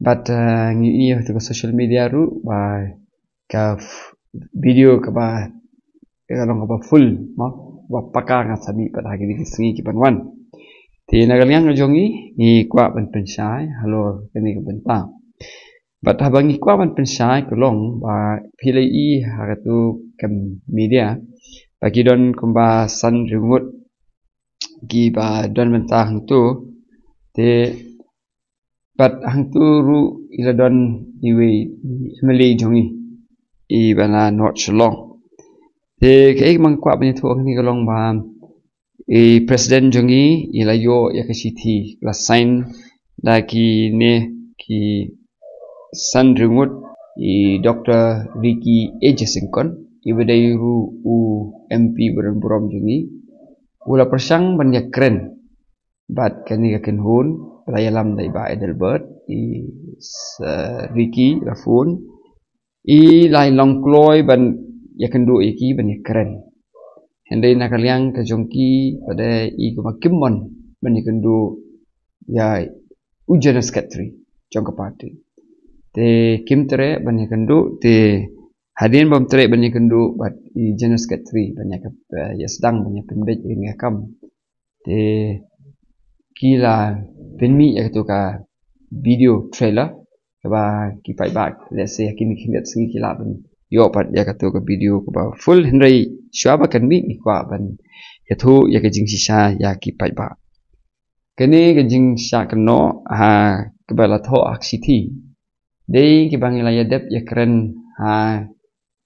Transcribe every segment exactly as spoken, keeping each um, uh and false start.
Pat uh, ngi ïohi ha ka social media ruh ba ka video kaba ka long kaba full, mo, ba paka nga sani pat ha kine ki sngi ki ban wan. Te na ka liang ka jong ngi, ngi kwah ban pynshai halor kane ka bynta. Bad haba ngi kwah ban pynshai ka long ba phi la ïohi ha katu ka media ba ki don kumba san hynriew ngut kiba don bynta hangtu. Te bad hangtu ruh i la don iwei i M L A jong ngi, iba na North Shillong. Te kaei kaba nga kwah ban ïathuh hangne ka long ba i president jong ngi i la ïoh ïa ka shithi, la sign da kine ki san hynriew ngut, i Doctor Ricky A J Syngkon, iba dei ruh u M P ba don burom jong ngi, u la pyrshang ban ïakren bad kane ka kynhun ba la ïalam da i Bah Adelbert, i Sir Ricky la phone, i la long kloi ban ïakynduh ïa ki ban ïakren. Hynrei na ka liang ka jong ki pat i kumba kim mon ban ïakynduh ïa u General Secretary jong ka party. Te kim treh ban ïakynduh, te hadien bym treh ban ïakynduh bad i General Secretary ban ïa ka, eh, ïa sdang ban ïa pynbeit ïa ka kam. Te ki la pynmih ïa katu ka video trailer kaba ki paidbah, let's say, ha kine ki khyndiat sngi ki lah ban ïoh pat ïa katu ka video kaba full, hynrei shuwa ba kan mih ngi kwah ban ïathuh ïa ka jingshisha ïa ki paidbah. Kane ka jingshah kynnoh ha kaba la thoh ha ka shithi dei kiba ngi la ïadep ïakren ha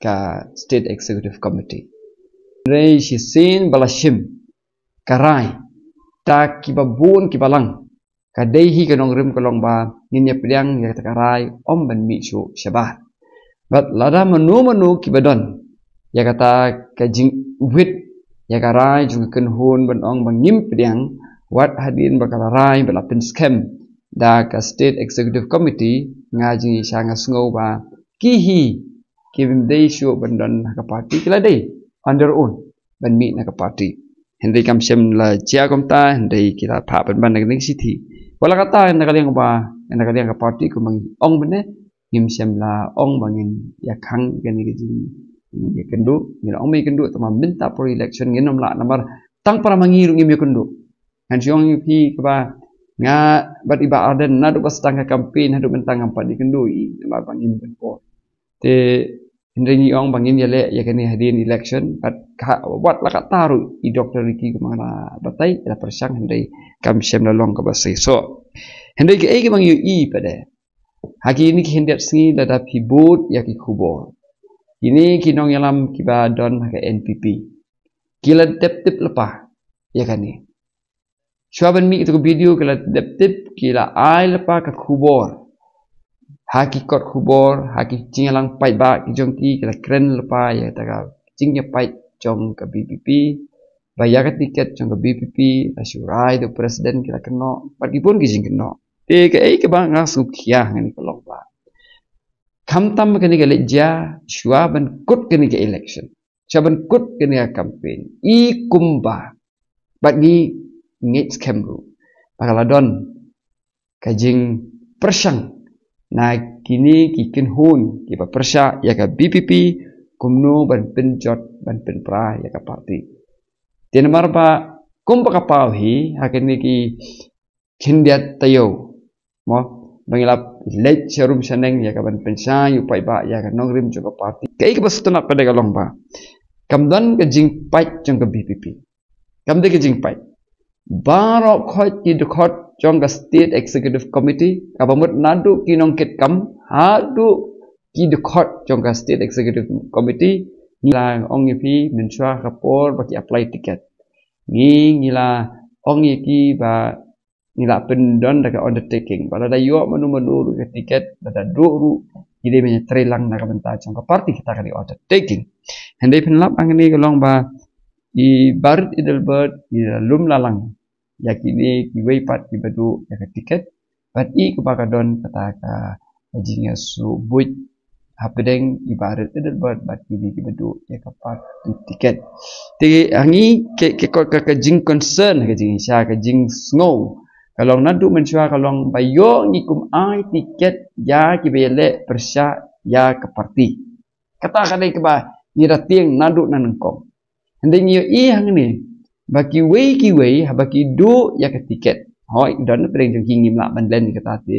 ka State Executive Committee. Hynrei shisien ba la shim ka rai da kiba bun kiba lang, ka dei hi ka nongrim ka long ba ngin ïa pdiang ïa kata ka rai ym ban mih shuh shabar. Bad lada mano mano kiba don ïa kata ka jingwit ïa ka rai jong ka kynhun ban ong ba ngim pdiang, wat hadien ba ka la rai ba la pynskhem da ka State Executive Committee, nga jingshisha nga sngew ba ki hi kim dei shuh ban don ha ka party, ki la dei on their own ban mih na ka party. Hynrei kam shym la jia kumta, hynrei ki la phah pynban na ka shithi. Wat la katta, na ka liang ba, na ka liang ka party kumba ngi ong mynne, ngim shym la ong ba ngin ïa khang kane ka jingïakynduh, ngin ong ba ïakynduh, tangba mynta por election ngin ym lah namar tang para ma ngi ruh ngim ïakynduh. Ngan shu ong ïa phi kaba nga bad i Bah Ardent naduh ba sdang ka campaign haduh mynta ngam pat ïakynduh ïa i namar ba ngim don por. Te hynrei ngi ong ba ngin ïaleh ïa kane hadien election, bad ka, wat la katta ruh i Doctor Ricky kumba nga la batai i la pyrshang, hynrei kam shym la long kaba seisoh. Hynrei kaei kaba ngi ïohi pat de, ha kine ki khyndiat sngi lada phi bud ïa ki khubor, kine ki nongïalam kiba don ha ka N P P ki la dep tip lypa ïa kane. Shuwa ban mih ïa katu ka video ki la dep tip, ki la ai lypa ka khubor ha ki kot khubor, ha ki jingïalang paidbah ki jong ki, ki la kren lypa ïa kata ka jingïapait jong ka V P P, ba ïa ka tiket jong ka V P P la shu rai da u president, ki la kynnoh bad ki bun ki jingkynnoh. Te kaei kaba nga sngewkhia hangne ka long ba khamtam kane ka leit jia shuwa ban kut kane ka election, shuwa ban kut kane ka campaign, i kumba bad ngi ngeit skhem ruh ba ka la don ka jingpyrshang na kine ki kynhun kiba pyrshah ïa ka V P P kumno ban pynjot ban pynpra ïa ka party. Te namar ba kumba ka paw hi ha kine ki khyndiat taïew, mo, ba ngi la leit sharum shaneng ïa ka ban pynshai u paidbah ïa ka nongrim jong ka party. Kaei kaba sngewtynnat pat de ka long ba kam don ka jingpait jong ka V P P. Kam dei ka jingpait. Baroh khoit ki dkhot jong ka State Executive Committee, kaba mut naduh ki nongkitkam haduh ki dkhot jong ka State Executive Committee, ngi la ong ïa phi mynshuwa ka por ba ki apply ticket, ngi, ngi la ong ïa ki ba ngi la pyndon da ka undertaking ba lada ïoh mano mano ruh ka ticket, lada duh ruh, ki dei ban ïatrei lang na ka bynta jong ka party, kata ka dei undertaking. Hynrei pynlap hangne ka long ba i Bah Adelbert i la lum la lang ïa kine kiwei pat kiba duh ïa ka ticket, bad i kaba ka don kata ka jingïasyllok buit hapdeng i Bah Adelbert bad kine kiba duh ïa ka party ticket. Te hangne ka, ka, ka, ka jingconcern, ka jingshisha, ka jingsngew Ka long naduh mynshuwa ka long ba ïoh ngi kum ai tiket ïa kiba ïaleh pyrshah ïa ka party. Kata ka dei kaba ngi da tieng naduh na nyngkong. Hynrei ngi ïohi hangne ba kiwei kiwei haba ki duh ïa ka tiket, hooid, don pyrshah jong ki ngim lah ban len ïa kata te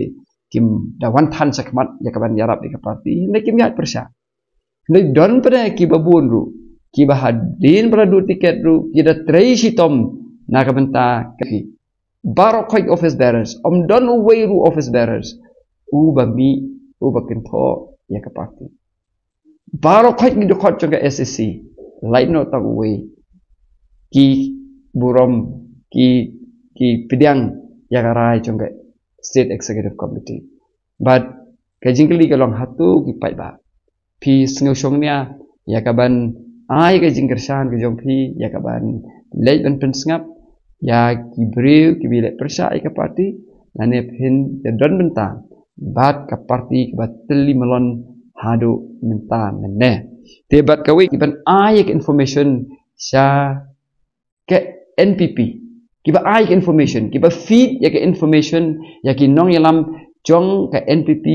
kim da wan than shakhmat ïa ka ban ïarap ïa ka party, hynrei kim ïaid pyrshah. Hynrei don pyrshah kiba bun ruh, kiba hadien ba la duh tiket ruh ki da trei shitom na ka bynta ka phi. Baroh khoit office bearers, ym don uwei ruh office bearers uba mih, uba kynthoh ïa ka party. Baroh khoit ki dkhot jong ka SAC, lait noh tang uwei, ki burom, ki, ki pdiang ïa ka rai jong ka State Executive Committee. Bad ka jingkylli ka long, hato ki paidbah phi sngewshongnia ïa ka ban ai ka jingkyrshan ka jong phi ïa ka ban leit ban pynsngap ïa ki briew kiba ïaleh pyrshah ïa ka party, lane phin ïadon bynta bad ka party kaba tylli myllon haduh mynta mynne? Te bad kawei, ki ban ai ïa ka information sha ka NPP, kiba ai ka information, kiba feed ïa ka information ïa ki nongïalam jong ka NPP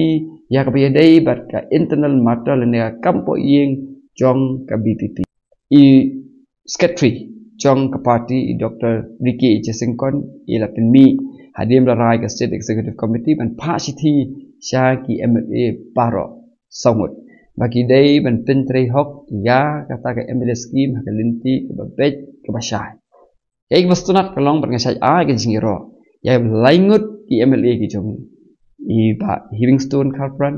ïa kaba ïadei bad ka internal matter lane ka kam poh ïing jong ka VPP. I secretary jong ka party, i Doctor Ricky H Syngkon, i la pynmih hadien ba la rai ka State Executive Committee ban phah shithi sha ki MLA baroh saw ngut ba ki dei ban pyntrei hok ïa kata ka MLA scheme ha ka lynti kaba beit kaba shai. Kaei kaba sngewtynnat ka long bad nga shait ai ka jingïaroh ïa lai ngut ki MLA ki jong ngi, i Bah Heavingstone Kharpran,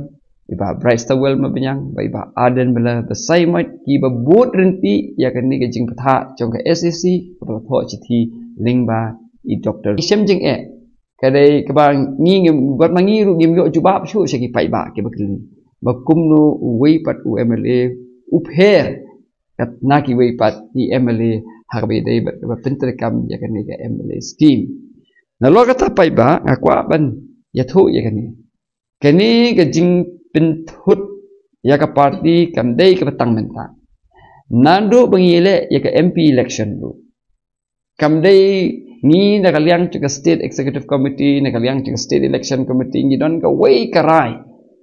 i Bah Brightstarwell Marbaniang, bad i Bah Ardent Miller, ba sa ïa mut kiba bud ryntih ïa kane ka jingpyrta jong ka SAC kaba la thoh shithi lyngba i Doctor. Ngi shem jingeh, ka dei kaba ngi ngim, bad ma ngi ruh ngim ïoh jubab shuh sha ki paidbah kiba kylli ba kumno uwei pat u MLA u pher kat na kiwei pat ki MLA ha kaba ïadei bad kaba pyntreikam ïa kane ka MLA scheme. Nalor kata paidbah, nga kwah ban ïathuh ïa kane. Kane ka jingpynthut ïa ka party kam dei kaba tang mynta. Naduh ba ngi leh ïa ka MP election ruh, kam dei ngi na ka liang jong ka State Executive Committee, na ka liang jong ka State Election Committee, ngi don kawei ka rai.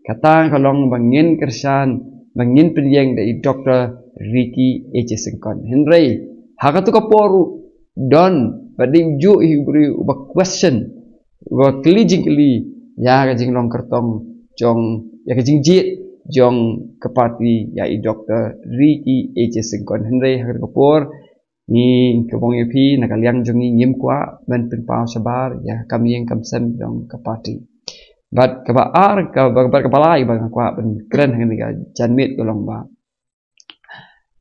Kata ka long ba ngin kyrshan, ba ngin pynïeng da i Doctor Ricky H Syngkon. Hynrei ha katu ka por ruh don ba dei juh hi u briew uba question, uba kylli jingkylli ïa ka jinglong kyrtong jong, ïa ka jingjied jong ka party ïa i Doctor Ricky H Syngkon. Hynrei ha katu ka por ngi, ka bong ïa phi, na ka liang jong ngi ngim kwah ban pynpaw shabar ïa ka kam ïeng kam sem jong ka party. Bad kaba ar, kaba, bad kaba lai ba nga kwah ban kren ha kane ka janmiet ka long ba,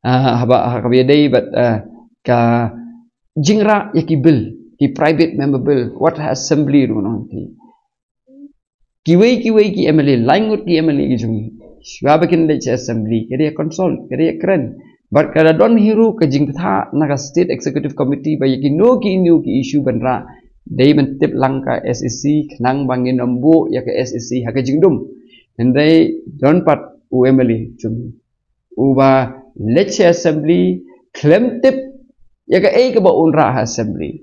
ah, haba, ha kaba ïadei bad, ah, ka jingrah ïa ki bill, ki private member bill, wat ha assembly ruh nong phi. Kiwei kiwei ki MLA, lai ngut ki MLA ki jong ngi, shuwa ba kin leit sha assembly, ka dei consult, ka dei kren. Bad ka la don hi ruh ka jingpyrta na ka State Executive Committee ba ïa kino kino ki issue ban rah, dei ban tip lang ka SEC, khnang ba ngin ym buh ïa ka SEC ha ka jingdum. Hynrei don pat u MLA jong ngi uba leit sha assembly khlem tip ïa kaei kaba un rah ha assembly.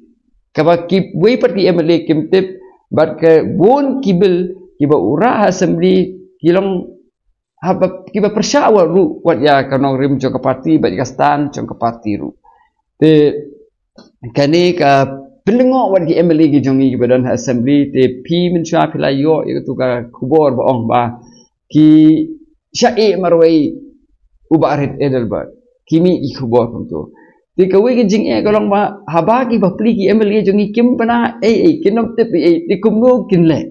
Kaba kiwei pat ki MLA kim tip, bad ka bun ki bill kiba u rah ha assembly ki long haba, kiba pyrshah wat ruh wat ïa ka nongrim jong ka party bad ïa ka stand jong ka party ruh. Te kane ka pynlyngngoh wat ki MLA ki jong ngi kiba don ha assembly, te phi mynshuwa phi la ïoh ïa katu ka khubor ba ong ba ki shah ïeh marwei u Bah Reed Adelbert. Ki mih ki khubor kumtu. Te kawei ka jingeh ka long ba haba ki bapli ki MLA jong ngi kim bna ei ei, kin ym tip ei ei, te kumno kin leh?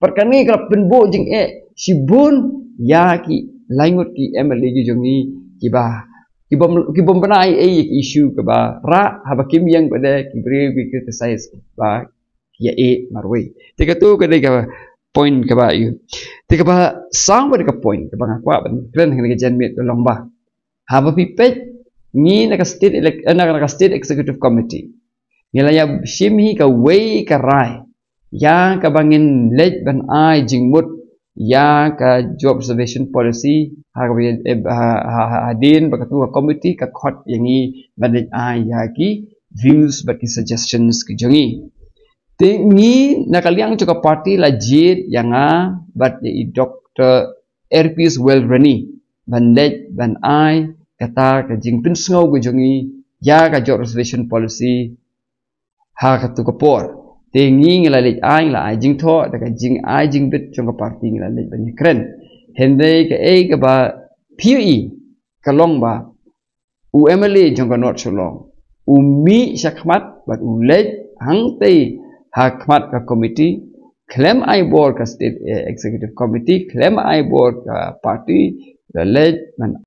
Bad kane ka la pynbuh jingeh shibun ïa ki lai ngut ki MLA ki jong ngi kiba, ki bym, ki bym bna ei ei ïa ki issue kaba rah, haba kim ïeng pat de ki briew ki criticize ba ki ïa ïeh marwei. Te katu ka dei ka point kaba ïa. Te kaba saw bad ka point kaba nga kwah ban kren ha kane ka janmiet ka long ba haba phi peit ngi na ka state elec-, eh, na ka, na ka State Executive Committee, ngi la ïa shim hi kawei ka rai ïa kaba ngin leit ban ai jingmut ïa ka Job Reservation Policy, ha kaba, eh, ha, ha, ha, hadien ba katu ka committee ka khot ïa ngi ban leit ai ïa ki views bad ki suggestions ki jong ngi. Te ngi na ka liang jong ka party la jied ïa nga bad ïa i Doctor Erpis Welrani ban leit ban ai kata ka jingpynsngew ka jong ngi ïa ka job reservation policy ha katu ka por. Te ngi ngi la leit ai, ngi la ai jingthoh da ka jingai jingbit jong ka party, ngi la leit ban ïakren. Hynrei kaei kaba phi ïohi ka long ba u MLA jong ka North Shillong u mih shakhmat bad u leit hangtei ha khmat ka committee, khlem ai bor ka State, eh, Executive Committee, khlem ai bor ka party, la leit ban